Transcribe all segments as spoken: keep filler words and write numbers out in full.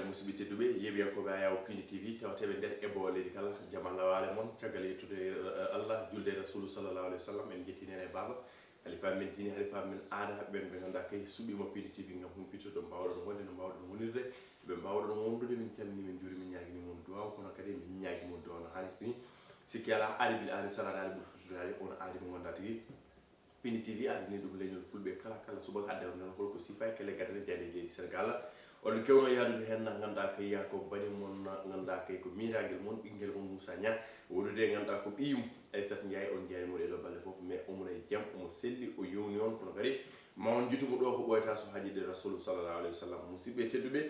Musidɓe tedduɓe, yeeɓiyankooɓe Ayaw Pindi T V, tawateeɓe nder e boo leydi kala, jam Allah waale mon. Caggal yettude, eh, Allah, julde e Rasulu sallallahu alaihi wasallam, en njetti neene e baaba, halifa men diine, halifa men aada, ɓen ɓe ngannduɗaa kay suɓiima Pindi T V ngam humpito ɗo mbaawɗon wonde, no mbaawɗon wonirde, ɓe mbaawɗon wondude. Min calmini, min njuuri, min ñaagini mon duwaaw, kono kadi min ñaagi mon duwaaw no haanirta ni. Sikki alaa, aadi bil aadi, salaade aadi ɓuri futtude aadi, on aadi mo ngannduɗaa tigi Pindi T V ardini ɗum leñol Fulɓe kala, kala subaka, adde on non holko sifa e kelle gadane jaayndeeji leydi Senegal. Oɗon kewno yaadude heen, ngannduɗaa kay yaa ko bani mon, ngannduɗaa kay ko miirangel mon, ɓinngel mon Moussa Niang, wondude ngannduɗaa ko ɓiyum Aissata Ndiaye. On njaarima mo ɗee ɗoo balɗe fof, mais omo e jam, omo selli, o yowni on, kono kadi ma on njitu mo ɗo ko ɓooyata so haaji ɗe Rasulu sallallahu alaihi wasallam. Musidɓe tedduɓe,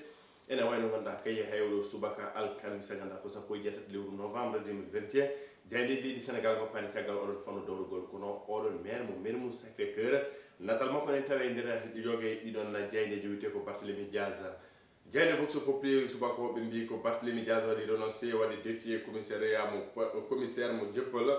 ene wayno ngannduɗaa kay hewlo subaka alkamisa, ngannduɗaa ko sappo e jeetati lewru novembre deux mille vingt et un, jaayndeeji leydi Senegal ngoppaani caggal oɗon fannu dowrugol, kono oɗon maire mo maire mo Sacré Cœur, natal makko ene tawe e nder yoge ɗiɗon jaayndeeji wiyetee ko Barthélémy Diaz. Jaaynde Vox Populi subaka o ɓe mbii ko Barthélémy Diaz waɗi renoncé, waɗi défier commissariat mo, commissaire mo Dieuppeul.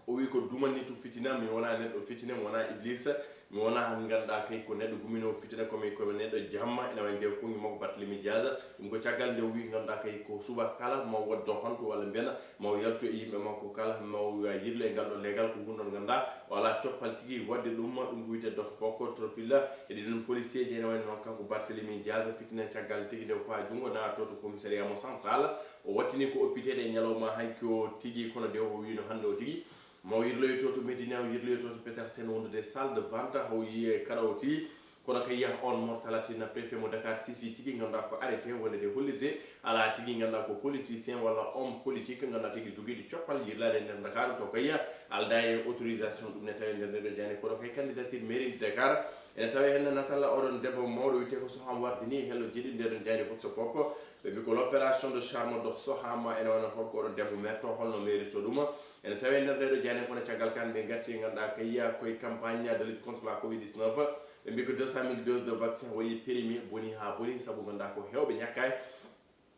O wi ko dumanni tu fitina, mi wona neɗɗo fitina, mi wona iblisa, mi wona han ngannduɗaa kay ko neɗɗo gumino fitina, komi ko neɗɗo jamma, ene waɗi nde kongi makko Barthélémy Diaz. Ɗum ko caggal nde o wi ngannduɗaa kay ko subaka kala ma o waɗ doxantu walla mbena ma o yaltu e yimɓe makko kala, ma o yirle e ngal ɗo legal ko hunde ngannduɗaa o alaa coppal tigi waɗde ɗum, ɗum ko wiyetee dox poko tropilla. E ɗiɗon policier ji ene wayno noon kanko Barthélémy Diaz, fitina caggal tigi nde o faa junngo na to to commissariat mo central. O wattini ko oppiteede e ñalawma hanki o tigi, kono de o wino hannde o tigi ma o yirloyo to to Médina, o yirloyo to to Petersen wondude salle de vente, o yiye kala o tigi. Kono kay yah on mortalatina préfet mo Dakar sifi tigi ngannduɗaa ko arrêté wonde de hollirde alaa tigi ngannduɗaa ko politicien walla homme politique ngannduɗaa tigi jogiiɗo coppal yirlaade nder Dakar, to kay aldaa e autorisation. Ɗum ne tawi nder ndeɗo jaaynde, kono kay candidature mairie de Dakar ene tawe heen natal oɗon debbo mawɗo wiyetee ko Soham Wardini, hello jeɗiɗo ndeɗon jaaynde Vox Pop. Ɓe mbi ko l'opération de charme de Soham, ene wayno holko oɗon debbo merto, holno merito ɗum. Ene tawe nder ndeɗo jaaynde, kono caggal kan ɓe ngarti e ngannduɗaa kay koye campagne de lutte contre la covid dix-neuf. Ɓe mbi ko deux cent mille doses de vaccin waɗi périmé, boni haa boni, sabu ngannduɗaa ko heewɓe ñakkaay.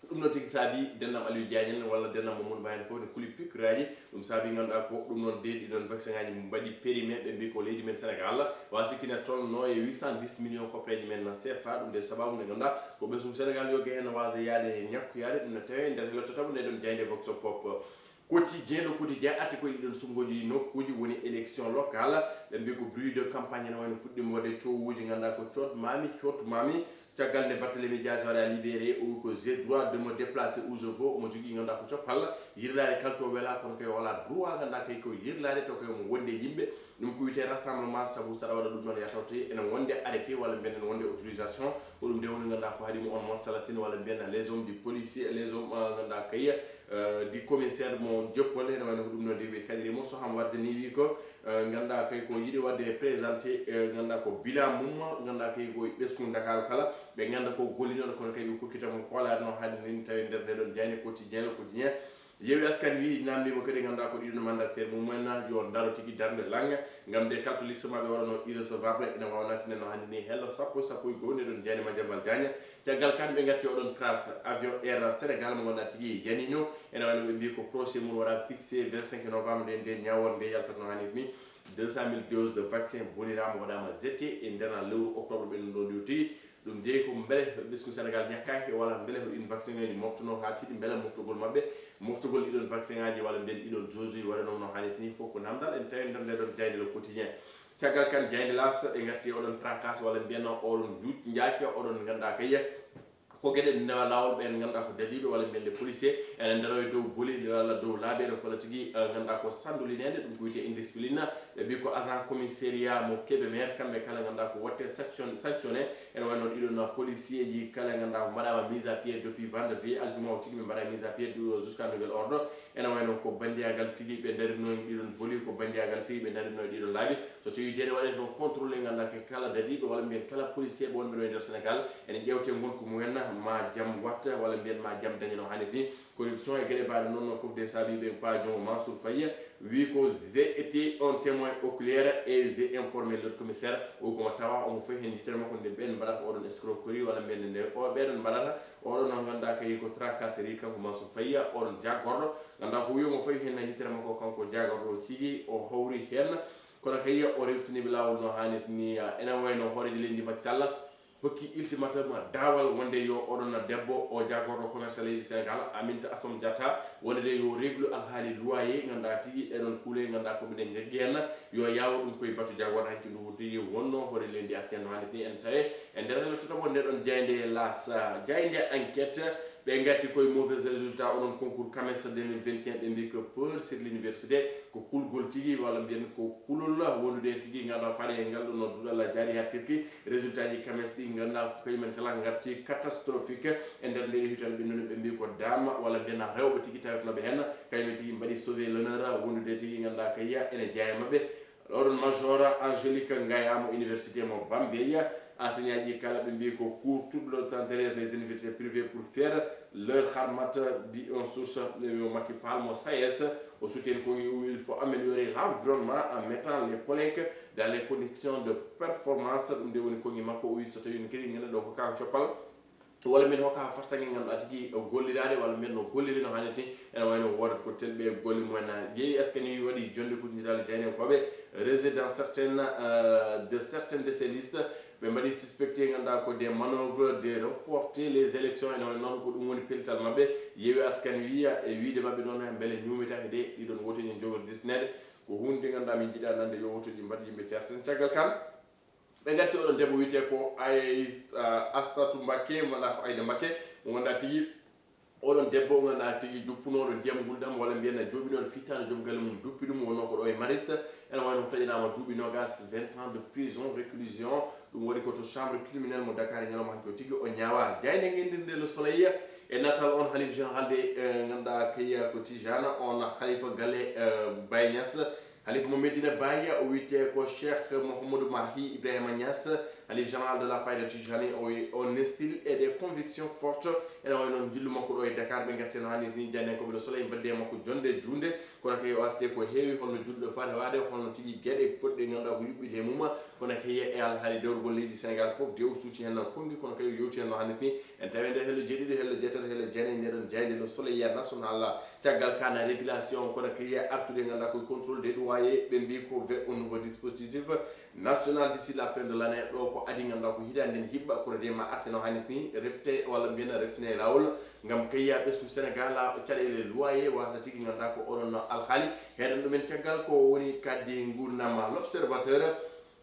Ɗum noon tigi saabi denɗam Aliou Diagne en walla denɗam Mamadou Ba en fof ne kuli piqûreaji. Ɗum saabi ngannduɗaa ko ɗum noon de ɗiɗon vaccin aji mbaɗi périmé, ɓe mbi ko leydi men Sénégal wa sikkina tolno e huit cent dix millions koppeeje men C F A. Ɗum de sababu nde ngannduɗaa ko ɓesngu Sénégal yoge heen waasa yaade e ñakkuyaade. Ɗum ne tawe nder hello tataɓo nde ɗon jaaynde Vox Pop. Quotidien, Le Quotidien arti koye ɗiɗon suɓngooji nokkuuji woni élection locale. Ɓe mbi ko bruit de campagne ene wayno fuɗɗiima waɗde, coowuuji ngannduɗaa ko cootmaami, cootmaami. Caggal nde Barthélémy Diaz waɗa libéré, o wi ko j'ai droit de me déplacer où je veux, omo jogii ngannduɗaa ko coppal yirlaade kala to wela, kono kay o alaa droit ngannduɗaa kay ko yirlaade to kay omo wonde e yimɓe. Ɗum ko wiyetee rassemblement, sabu saɗa waɗa ɗum noon yaa tawte ene wonde arrêté walla mbiyen ene wonde autorisation. Ko ɗum de woni ngannduɗaa ko haɗi mo on mortalatin walla mbiyen les hommes du policier, les hommes, euh, ngannduɗaa kay, euh, du commissaire mo Joppol, ene wayno ko ɗum noon de ɓe kaɗiri mo. Soham Wardini wi ko, euh, ngannduɗaa kay ko yiɗi waɗde présenté, euh, ngannduɗaa ko bilan mum, ngannduɗaa kay ko e ɓesngu Ndakaaru kala, ɓe ngannda ko gollinooɗo, kono kay ɓe kokkita mo hoolaade no haɗi ni, tawi nder nde ɗon jaaynde Quotidien, Le Quotidien. Yeewi Askan wi namndiima kadi ngannduɗaa ko ɗiɗon mandataire mum en yo ndaro tigi darnde lannga, ngam nde kaltoliste maɓɓe waɗano irrecevable, ina waawa naatinde no hannde ni hello sappo, sappo e goo nde ɗon jaaynde Madiambal Diagne. Caggal kan ɓe ngarti oɗon trace avion Air Sénégal mo ngannduɗaa tigi yanino, ene wayno ɓe mbi ko procès mum waɗa fixé vingt-cinq novembre nde, nde ñaawore nde yaltatno hannde ni. Deux cent mille doses de vaccin boniraama waɗaama jeté e nder lewru octobre ɓen ɗo diwti. Ɗum de ko mbele ɓesngu Sénégal ñakkaaki, walla mbele ko ɗin vaccin ngaji moftuno haa tiiɗi, mbele moftugol maɓɓe, moftugol ɗiɗon vaccin ngaji, walla mbiyen ɗiɗon dose uji waɗanoo no haanirta ni, fof ko namdal. En tawi nder nde ɗon jaaynde Le Quotidien. Caggal kan jaaynde L'As, ɓe ngarti oɗon tracas, walla mbiyen oɗon njuuj njaac, oɗon ngannduɗaa kay ko geɗe ndewa laawol, ɓeen ngannduɗaa ko dadiiɓe, walla mbiyen les policiers, ene ndaroya dow boli, walla dow laabi, ene kolla tigi, eh, ngannduɗaa ko sanndulineede, ɗum ko wiyetee indiscipline. Ɓe mbi ko agent commissariat mo Kébémer, kamɓe kala ngannduɗaa ko waɗte sanction-, sanctionné. Ene wayi noon ɗiɗon policier ji kala ngannduɗaa ko mbaɗaama mise à pied depuis vendredi, aljuma o tigi ɓe mbaɗa mise à pied du-, jusqu'à nouvel ordre. Ene wayi noon ko banndiyagal tigi ɓe ndarirno ɗiɗon boli, ko banndiyagal tigi ɓe ndarirno ɗiɗon laabi. So tawii de ene waɗee toon contrôle, ngannduɗaa ko kala dadiiɗo walla mbiyen kala policier mo wonɓe ɗo e nder Sénégal, ene ƴeewtee ngonka mum en, ma jam waɗta walla mbiyen ma jam daña no haanirta ni. Corruption e geɗe mbaɗe noon, noon fof de saabi ɓe pa junngo Mansour Faye wi ko j'ai été un témoin oculaire et j'ai informé le commissaire. O wi ko mo tawa omo fawi heen yitere makko nde ɓeen mbaɗata oɗon escroquerie walla mbiyen nde o ɓeɗon mbaɗata oɗon no ngannduɗaa kay ko tracasserie, kanko Mansour Faye oɗon jaggorɗo ngannduɗaa ko wi omo fawi heen yitere makko kanko jaggorɗo o tigi o hawri heen. Kono kay o rewtiniiɓe laawol no haanirta ni, ene wayno hooreejo leydi Macky Sall hokki ultimatum daawal wonde yo oɗon debbo o jaagorɗo commerce leydi Sénégal, Aminata Assome Diatta, wonde yo reglu alhaali loyer, ngannduɗaa tigi ɗee ɗoon kuule, ngannduɗaa ko mbiɗen jaggi heen, yo yaawo ɗum koye batu jaagorɗo hanki ndu tigi wonno hoore leydi arti heen no hannde ni en tawe e nder hela totamo nde ɗoon jaaynde L'As, jaaynde Enquête, ɓe ngatti koye mauvais résultat oɗon concours CAMES deux mille vingt et un, ɓe mbi ko peur sur l'université, ko kulgol tigi walla mbiyen ko kulol wondude e tigi ngal ɗo faade e ngal ɗo no duɗal jaari hattirki résultat ji CAMES ɗi ngannduɗaa ko kañumen kala ngarti catastrophique e nder nde hitande ɓe noni ɓe mbi ko dame walla mbiyen rewɓe tigi tawetnoɓe heen kañumen tigi mbaɗi sauver l'honneur wondude tigi ngannduɗaa kayya ene jeeya maɓɓe. Oɗon major Angélique Ngayamo université mo Bambey, enseignant ji kala ɓe mbi ko cours tout le temps derrière les universités privées pour faire leur harmat dit on source yo Macky Fall mo SAES o soutien ko il faut améliorer l'environnement en mettant les collègues dans les conditions de performance ɗum de woni kongi makko o wi so tawi on kadi ngene ɗo ko kaw coppal walla mbiyen hokka fartange ngannduɗaa tigi o golliraade walla mbiyen no golliri no hannirta ni ene wayno woodat ko tel ɓe golle mumen ƴeewi askani wi waɗi jonde kuddindiral jaynenkooɓe rejet dans certaines euh, de certaines de ces listes ɓe mbaɗi suspecté ngannduɗaa ko des manœuvres de reporter les élections ene wayno noon ko ɗum woni pellital maɓɓe yeewi askan wiya e wiide maɓɓe noon mbele ñuumitaake de ɗiɗon wotoji jogordirtineede ko hunde ngannduɗaa min jiɗa nande yo wotoji mbaɗ yimɓe ceerten caggal kan ɓe ngarti oɗon debbo wiyetee ko Ay Astatu Mbakke walla ko Ayda Mbakke mo ngannduɗaa tigi oɗon debbo ngannduɗaa tigi juppunooɗo ndiyam ngulɗam walla mbiyen jooɓinooɗo fittaandu joom galle mum duppi ɗum wonnoo ko ɗo e Mariste ene wayno ko taƴanaama duuɓi nogas vingt ans de prison réclusion ɗum waɗi ko to chambre criminel mo Dakar e ñalawma hanki o tigi o ñaawa jaaynde ngenndirnde Le Soleil e natal on halif général de ngannduɗaa kay ko Tijana on halifa galle Baye Niass Halifa mo Medina Baye o wiyetee ko Cheikh Mouhamadou Mahi Ibrahima Niass, Halifa général de la Fayda Tijani, o wi on style et des convictions fortes. Ene wayi noon njillu makko ɗo e Dakar, ɓe ngarti no hannirta ni jaayndiyankooɓe Le Soleil mbaddi e makko jonnde e juulde. Kono kay o arti ko heewi, holno julɗo foti waɗde, holno tigi geɗe goɗɗe ɗe ngannduɗaa ko yuɓɓiiɗe e mum. Kono kay e alhaali dewrugol leydi Senegal fof de o suuti heen konngi, kono kay o yewti heen no hannirta ni. En tawi nder hello jeeɗiɗi, hello jeetato, hello jeenayi, nder ɗon jaaynde Le Soleil National. Caggal kana régulation, kono kay artude ngannduɗaa ko contrôle des douaniers, ɓe mbi ko vers un nouveau dispositif national d'ici la fin de l'année. Ɗo ko adi ngannduɗaa ko hitaande nden hiɓɓa, kono de ma arte no hannirta ni, refte walla mbiyen reftine e laawol, ngam kay ɓesngu Senegal caɗeele loyer wasa tigi ngannduɗaa ko oɗon alhaali. Heɗen ɗumen caggal ko woni kadi ngurnama L'Observateur.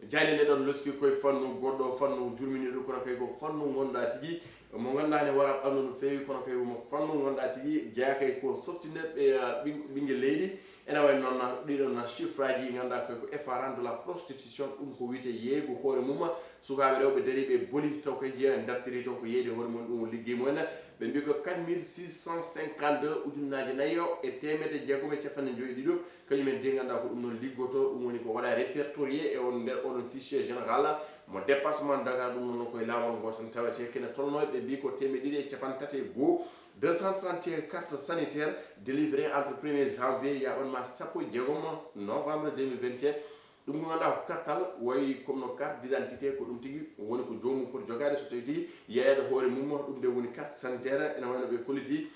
Jaaynde nde ɗon loski koye fannu goɗɗo, fannu jurminiiɗo, kono kay ko fannu ngonɗaa tigi mo ngannduɗaa ne wara ɓanndu no feewi, kono kay mo fannu ngonɗaa tigi jeyaa kay ko softinirɓe, ah, ɓing-, ɓinngel leydi. Ene wayi noon ɗiɗon chiffre aji ngannduɗaa koy ko effaran de la prostitution, ɗum ko wiyetee yeeygu hoore mum. Sukaaɓe rewɓe dariiɓe boli taw kay jeyaa dartiri toon ko yeeyde hoore mum, ɗum o liggey mumen. Ɓe mbi ko quatre mille six cent cinquante-deux ujunnaaje nayi e teemedde jeegom e capanɗe joyi ɗiɗo. Kañum en de ngannduɗaa ko ɗum noon liggotoo, ɗum woni ko waɗa répertorié e on nder oɗon fichier général mo département de Dakar, ɗum noon koye laawol ngol tan tawetee kene tolnoo ɓe mbi ko teemedde ɗiɗi e capanɗe tati e goo, deux cent trente et un cartes sanitaires délivrées entre premier janvier yaaɓan ma sappo e jeegom novembre deux mille vingt et un. Ɗum ko ngannduɗaa ko kartal wayi comme no carte d'identité, ko ɗum tigi woni ko joomum foti jogaade so tawi tigi yeeyaɗo hoore mum, ɗum de woni carte sanitaire, ene wayno ɓe kolliti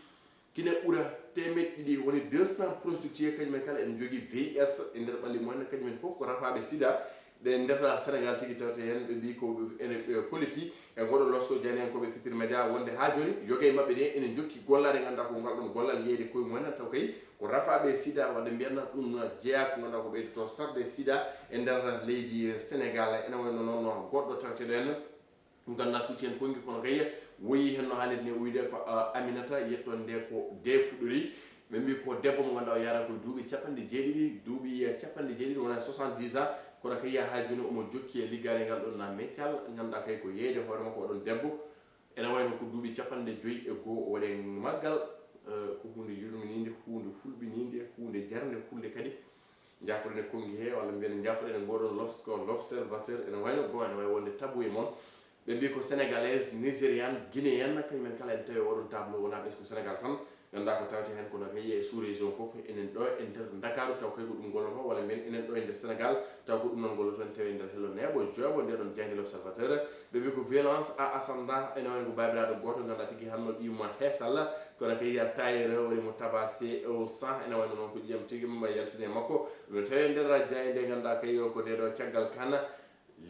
Kine ɓura teemeɗɗe ɗiɗi woni deux cents prostituées, kañum en kala ene njogii V I H e nder ɓalli mumen, kañum en fof ko rafaaɓe sida. Ɗe nder Senegal tigi tawte heen, ɓe mbii ko ene ɓe kolliti e ngoɗo losko jaayndiyankooɓe Futurs Médias wonde haa jooni yoga e maɓɓe ɗe ene njokki gollaade, ngannduɗaa ko ngal ɗoon gollal yeeyde koye mumen, taw kay ko rafaaɓe sida, wadde mbiyanna ɗum jeyaa ko ngannduɗaa ko ɓeydoto sarde sida e nder leydi Senegal. Ene wayno noon goɗɗo taweteɗo heen Ngannduɗaa suuti heen konngi, kono kay woyi heen no haanirta ni, o wiide ko, ah, Aminata, yettoon nde ko de fuɗɗori. Ɓe mbii ko debbo mo ngannduɗaa o yaara ko duuɓi capanɗe jeeɗiɗi, duuɓi, eh, capanɗe jeeɗiɗi, wona soixante-dix ans, kono kay haa jooni omo jokki e liggaade ngal ɗoon na meccal, ngannduɗaa kay ko yeeyde hoore makko oɗon debbo. Ene wayno ko duuɓi capanɗe joyi e goo o waɗi maggal, eh, ko huunde yurminiinde, huunde hulɓiniinde, huunde jarnde hulde kadi. Njaafoɗen e konngi he, walla mbiyen njaafoɗen e ngoɗon L'Obs-, ko L'Observateur, ene wayno goo, ene wayi wonde tabu e mon. Ɓe mbii ko Sénégalais, Nigérian, Guinéen, kañum en kala en tawi oɗon tableau wona ɓesngu Sénégal tan. Ngannduɗaa ko tawete heen kono kay e sous-région fof, enen ɗo e nder Ndakaaru taw kay ko ɗum gollotoo, walla mbiyen enen ɗo e nder Sénégal taw ko ɗum noon gollotoo, en tawi e nder hello neeɓo jooɓo nde ɗon jaaynde L'Observateur. Ɓe mbii ko violence à ascendant, ene wayno ko baabiraaɗo gooto ngannduɗaa tigi hanno ɓiyum ma heesal, kono kay ya tailleur waɗi mo tabassé au sang, ene wayno noon ko ƴiyam tigi mba yaltini e makko. Ɗum tawi e nder jaaynde ngannduɗaa kay ko nde ɗo caggal kana.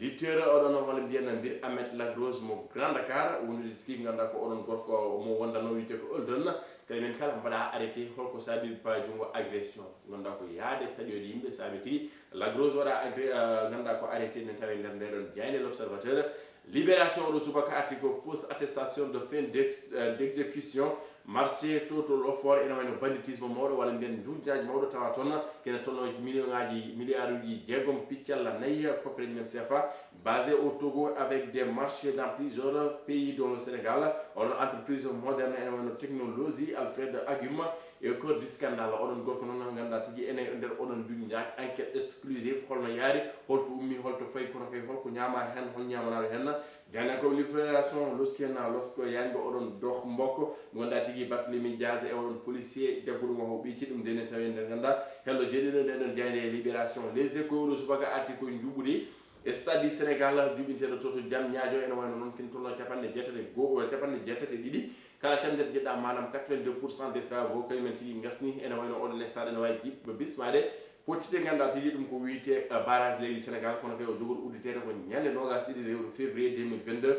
Littéraire oɗon walla mbiyen Ahmed Lagrose mo Grand Dakar, wondude tigi ngannduɗaa ko oɗon gorko mo wondanoo wiyetee ko Holden. Kala men kala mbaɗa arrêté, holko saabi ba junngo agression? Ngannduɗaa ko yaade taƴoyde yimɓe saabi tigi Lagrose waɗa agré, eh, ngannduɗaa ko arrêté ene tawi nder nde ɗon jaaynde L'Observateur. Libération oɗo subaka article fausse attestation de fin d'ex-, eh, d'exécution. Marché Total Ofor ene wayno banditisme mawɗo walla mbiyen njuuj njaaj mawɗo tawa toon kene tolno million ngaji, milliard uji jeegom piccalla nayi koppereji men C F A, basé au Togo avec des marchés dans plusieurs pays dont le Sénégal. Oɗon entreprise moderne ene wayno technologie Alfred Agum e cœur du scandale. Oɗon gorko noon ngannduɗaa tigi ene nder oɗon njuuj njaaj. Enquête exclusive, holno yaari, holto ummi, holto fayi, kono kay holko ñaama heen, hol ñaamanaɗo heen? Jannde ko Libération, loski heen, losko yaango oɗon doh mbokko, ngannduɗaa tigi Barthélémy Dias e oɗon policier jagguɗo mo o ɓiyti ɗum ndene tawi nder ngannduɗaa hello jeeɗiɗo nden ɗon jaaynde e Libération. Les Échos oɗo subaka arti koye njuɓɓudi e Stade du Sénégal juɓɓinteeɗo to to Diamniadio, ene wayno noon kin tolno capanɗe jeetati e goo, capanɗe jeetati e ɗiɗi. Kala tamder jeɗɗa maanaam quatre-vingt-deux pour cent des travaux kañum en tigi ngasni, ene wayno oɗon stade ene wawi jiɓɓe bismaade. Pottite ngannduɗaa tigi ɗum ko wiyetee, eh, barrage leydi Sénégal, kono kay o jogori udditeede ko ñande noogas ɗiɗi lewru février deux mille vingt-deux.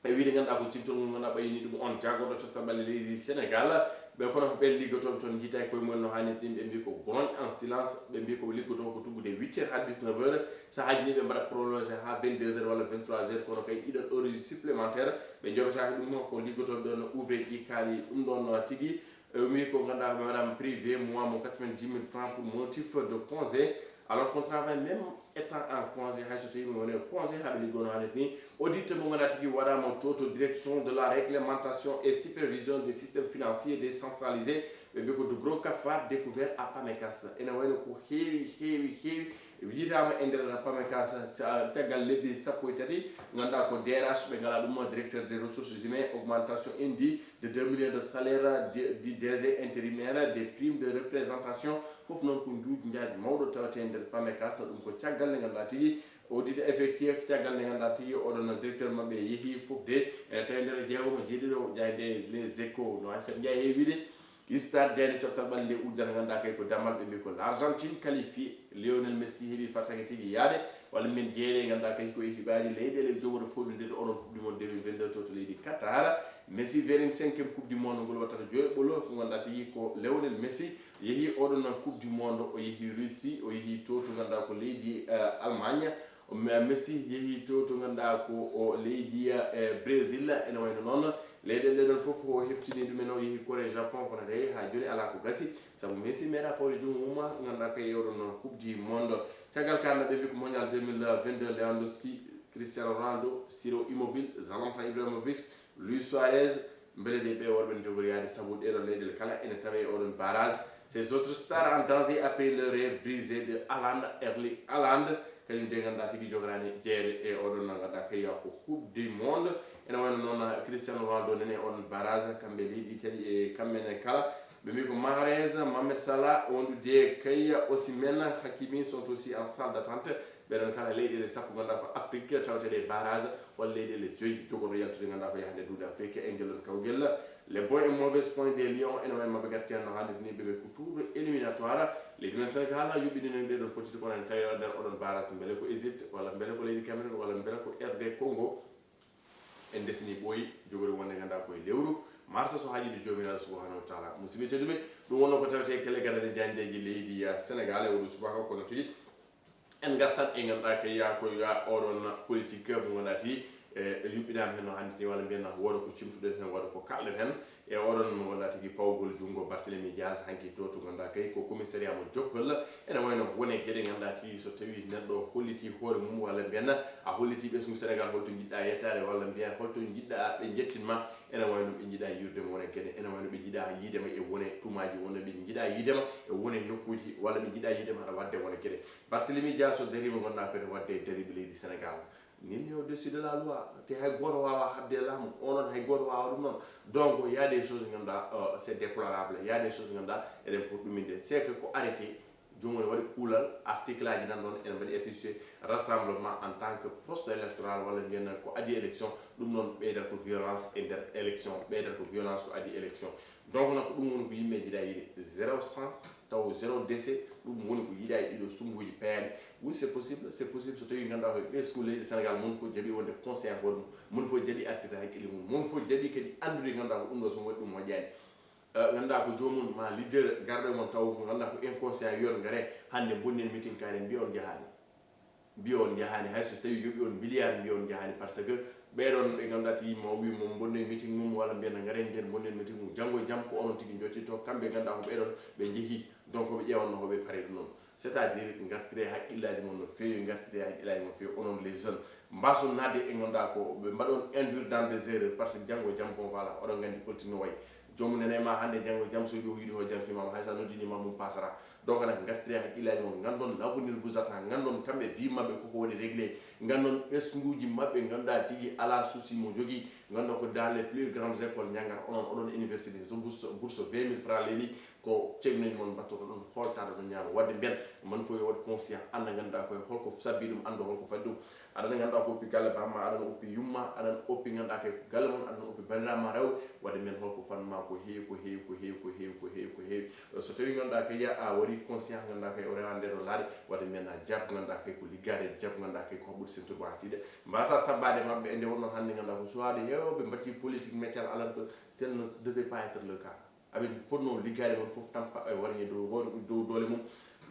E wiyde ngannduɗaa ko cimtol ngol ngannduɗaa ɓayni ɗum on jagorɗo coftal ɓalli leydi Sénégal. Ɓe kono ko ɓen liggotooɓe toon njiita e koye mumen no haanirta ni, ɓe mbi ko grogne en silence, ɓe mbi ko liggotoo ko tuggude huit heures haa dix-neuf heures. Sahaaji ni ɓe mbaɗa prolongé haa vingt-deux heures walla vingt-trois heures, kono kay ɗiɗon heure uji supplémentaire ɓe njoɓetaake ɗum, ko liggotooɓe ɗon ouvrier ji kaali ɗum ɗon tigi. E, wi ko ngannduɗaa ko madame privé mois mo quatre-vingt-dix mille francs pour motif de congé, alors qu'on travaille même étant en congé, hay so tawi mo woni congé haa ɓe liggono hannde ni. Audit mo ngannduɗaa tigi waɗaama to, to direction de la réglementation et supervision des systèmes financiers décentralisés, ɓe mbi ko de gros cafards découverts à Pamecas. Ene wayno ko heewi, heewi, heewi yiytaama e nder Pamecas ca-, caggal lebbi sappo e tati, ngannduɗaa ko D R H ɓe ngalaa ɗum, directeur des ressources humaines, augmentation indue de deux millions de salaire de, du D G intérimaire, des primes de représentation, fof noon ko njuuj njaaj mawɗo tawetee nder Pamecas. Ɗum ko caggal nde ngannduɗaa tigi audit effectif, caggal nde ngannduɗaa tigi oɗon directeur maɓɓe yehi fof de, ene tawi nder jeegomo jeeɗiɗo jaaynde Les Échos no hay sen njaay heewiide. Histoire jaaynde coftal ɓalli nde uddata ngannduɗaa kay ko dammal ɓe mbi ko l'Argentine qualifié, Lionel Messi heɓi fartaŋŋe tigi yaade, walla min jeere ngannduɗaa kay ko e hibaaji leyɗeele jogorɗe fowlinde to oɗon Coupe du Monde deux mille vingt-deux to, to leydi Qatar. Messi weerini cinquième Coupe du Monde ngol wattata joyi ɓolo, ko ngannduɗaa tigi ko Lionel Messi yehi oɗon Coupe du Monde, o yehi Russie, o yehi to, to ngannduɗaa ko leydi, eh, Allemagne. O Me-, Messi yehi to, to ngannduɗaa ko o leydi, eh, Brésil, ene wayno noon leyɗeele ɗon fof o heftini ɗumen, o yehi Corée, Japon, kono kay haa jooni alaa ko gasi. Sabu Messi meeɗa fawde junngo mum, ngannduɗaa kay e oɗon Coupe du Monde. Caggal ka, ɓe mbi ko Mondial deux mille vingt-deux, Lewandowski, Cristiano Ronaldo, Ciro Immobile, Zlatan Ibrahimovic, Luis Suarez, mbele de ɓe worɓe ne jogori yaade, sabu ɗeɗo leyɗeele kala ene tawe e oɗon barrage. Ces autres stars en danger après leur rêve brisé de Haaland, Erling Haaland, kañum de ngannduɗaa tigi jogoraani jeere e oɗon ngannduɗaa kay ko Coupe du Monde. Ene wayno noon Cristiano Ronaldo nene e oɗon barrage, kamɓe leydi Italie e kamɓe ne kala. Ɓe mbi ko Mahrez, Mohamed Salah, wondude kay Osimhen, Hakimi sont aussi en salle d'attente. Ɓeɗon kala leyɗeele sappo ngannduɗaa ko Afrique tawateɗe e barrage, walla leyɗeele joyi jogorɗo yaltude ngannduɗaa ko yahande duuɗe Afrique e ngel ɗon kawgel. Les bons et mauvais points des Lions, ene wayno maɓe garti hannde no hannde ni, ɓe ɓe ko tour éliminatoire. Leydi men Sénégal yuɓɓinino ɗe ɗon pottitte kono en tawi nder oɗon barrage, mbele ko Égypte, walla mbele ko leydi Cameroun, walla mbele ko R D Congo. En ndesini ɓooyi, jogori wonde ngannduɗaa koye lewru mars so haajiiɗo Joomiraaɗo subhanahu wa taala. Musidɓe tedduɓe, ɗum wonno ko tawetee kelle gandane jaayndeeji leydi, ah, Sénégal e oɗo subaka, kono tigi en ngartan e ngannduɗaa kay yaa ko yaa oɗon politique mo ngannduɗaa tigi, e, yuɓɓinaama heen no hannde ni, walla mbiyen wooda ko cimtuɗen heen, wooda ko kalɗen heen. E oɗon mo ngannduɗaa tigi pawgol junngo Barthélémy Dias hanki to, to ngannduɗaa kay ko commissariat mo Joppol. Ene wayno wone geɗe ngannduɗaa tigi so tawii neɗɗo hollitii hoore mum, walla mbiyen a hollitii ɓesngu Sénégal, holto njiɗɗaa yettaade, walla mbiyen holto njiɗɗaa ɓe njettin ma. Ene wayno ɓe njiɗaa yiirude ma wone geɗe, ene wayno ɓe njiɗaa yiide ma e wone tuumaaji, wonno ɓe njiɗaa yiide ma e wone nokkuuji, walla ɓe njiɗaa yiide ma aɗa waɗde wone geɗe. Barthélémy Dias so dariima ngannduɗaa ko ene waɗde e dariiɓe leydi Sénégal. Nul n'est au-dessus de la loi, te hay gooto waawaa haɓde e laamu, onon hay gooto waawaa ɗum noon. Donc, il y a des choses ngannduɗaa, euh, c'est déplorable, il y a des choses ngannduɗaa eɗen poti ɗuminde. C'est que ko arrêté, joomum ne waɗi kuulal, article aji nan ɗoon ene mbaɗi affiché rassemblement en tant que poste électoral, walla mbiyen ko adii élection, ɗum noon ɓeydata ko violence e nder élection, ɓeydata ko violence ko adii élection. Donc, noon ko ɗum woni ko yimɓe njiɗaa yiide, zéro cent taw zéro décès, ɗum woni ko yiɗaa e ɗiɗo sunnguuji payaani. Oui, c'est possible, c'est possible. So tawii ngannduɗaa koye ɓesngu leydi Sénégal, mon fof jaɓi wonde conscient hoore mum, mon fof jaɓi artirde hakkille mum, mon fof jaɓi kadi anndude ngannduɗaa ko ɗum ɗo so waɗi ɗum moƴƴaani. Eh, ngannduɗaa ko joomum ma leader garɗo e mon taw ko ngannduɗaa ko inconscient, wiyon ngare hannde mbonnen meeting kaari, mbiya on njahaani. Mbiya on njahaani, hay so tawii yoɓi on milliard, mbiya on njahaani, par ce que ɓeɗon ɓe ngannduɗaa tigi mo wi mo mbonnen meeting mum, walla mbiya na ngare mbiyen mbonnen meeting mum, janngo e jam ko onon tigi njottito, kamɓe ngannduɗaa ko ɓeɗon ɓe njehi, donc ɓe ƴeewanno ko ɓe pari ɗum noon. C'est-à-dire, ngartire hakkillaaji mon no feewi, ngartire hakkillaaji mon feewi, onon les jeunes. Mbason naatde e ngannduɗaa ko ɓe mbaɗon induire dans des erreurs, par ce que janngo e jam, bon, voilà, oɗon nganndi politique no wayi. Joomum nene ma hannde, janngo e jam, so yiɗi o yiɗi o jam fimama, hay so a noddini ma mum pasara. Donc nag, ngartire hakkillaaji mon, nganndon l'avenir vous attend, nganndon kamɓe vie maɓɓe koko waɗi réglé, nganndon ɓesnguuji maɓɓe ngannduɗaa tigi alaa souci mo jogii, nganndon ko dans les plus grandes écoles njanngat, onon oɗon université, so bourse, bourse vingt mille francs leydi, ko cagnoji mon mbattoto ɗum, holtaɗo ɗum ñaama. Waɗde mbiyen, man fof yo waɗ conscient, annda ngannduɗaa koye holko sabbi ɗum, annda holko fadi ɗum. Aɗana ngannduɗaa ko oppi galle bamma, aɗana oppi yumma, aɗana oppi ngannduɗaa koye galle mon, aɗana oppi banndiraaɓe ma rewɓe. Waɗde mbiyen holko fanma ko heewi, ko heewi, ko heewi, ko heewi, ko heewi, ko heewi, ko heewi. So tawii ngannduɗaa koye a waɗi conscient, ngannduɗaa koye o rewa nde ɗo laaɗe, waɗde mbiyen a jab ngannduɗaa koye ko liggaade, jab ngannduɗaa koye ko haɓɓude ceinture ma tiiɗe. Mbasa sabbaade maɓɓe e nde wonno hannde ngannduɗaa ko suwaaɓe heewɓe mbaɗti politique méccal, alors que tel ne devait pas être le cas. Aɓe potno liggaade mon fof tampa e warñe dow hoore, dow doole mum.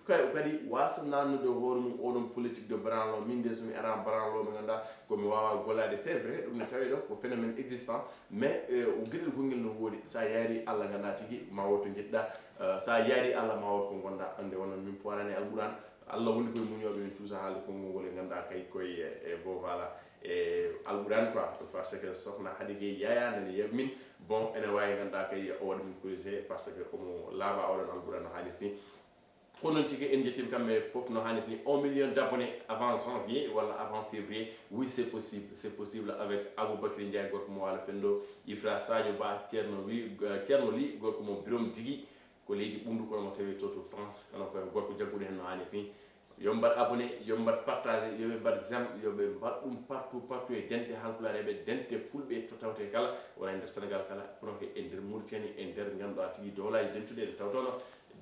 Ka-, kadi wasa nannude hoore mum oɗon politique de branlo, min de somi ara branlo mo ngannduɗaa ko mi wawa gollaade. C'est vrai, ɗum ne tawi ɗo ko phénomène existant, mais, eh, o geɗel gongel no woodi. Sa yaari Allah ngannduɗaa tigi ma wotto njeɗɗa, eh, sa yaari Allah ma wot ko ngonɗa. Ande wonno min poorani Alquran, Allah woni koye muñooɓe, min cuusa haalde konngol ngol e ngannduɗaa kay koye, e, e bo voilà, e Alquran quoi, parce que sokhna Hadi Gueye Yaya nani yeɓ min. Bon, ene waawi ngannduɗaa kay o waɗa min corrigé, par ce que omo laaɓa oɗon Alquran no haanirta ni. Ko noon tigi, en njettiima kamɓe fof no haanirta ni. Un million d'abonnés avant janvier walla avant février, oui, c'est possible, c'est possible avec Aboubacry Ndiaye, gorko mo Waalo Fenndo, Ifra Sadio Ba, Ceerno Wi, eh, Ceerno Ly, gorko mo Birom Digi, ko leydi Ɓunndu, kono mo tawi to, to France, kono ko gorko jagguɗo heen no haanirta ni. Yo mbaɗ abonné, yo mbaɗ partagé, yo ɓe mbaɗ j'aime, yo ɓe mbaɗ ɗum partout, partout e dente Haalpulaar, e ɓe dente Fulɓe to tawte kala, wona e nder Sénégal kala, kono ko e nder Mauritanie, e nder ngannduɗaa tigi dowlaaji dentuɗi en tawtono.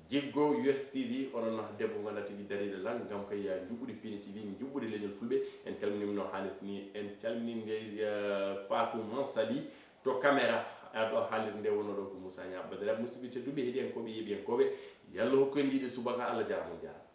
Jiggo U S T V, onon debbo ngannduɗaa tigi dariiɗo lan, ngam kay njuɓɓude Pini T V, njuɓɓude leñol Fulɓe. En calminii mo no haanirta ni, en calminii ndey, eh, Fatou Mansali to caméra, arɗo haalirde nde wonno ɗo ko Moussa Niang Badara. Musidɓe tedduɓe, heɗiyankooɓe, yeeɓiyankooɓe, yo Allah hokku en yiide subaka, Allah jaaraama, on jaaraama.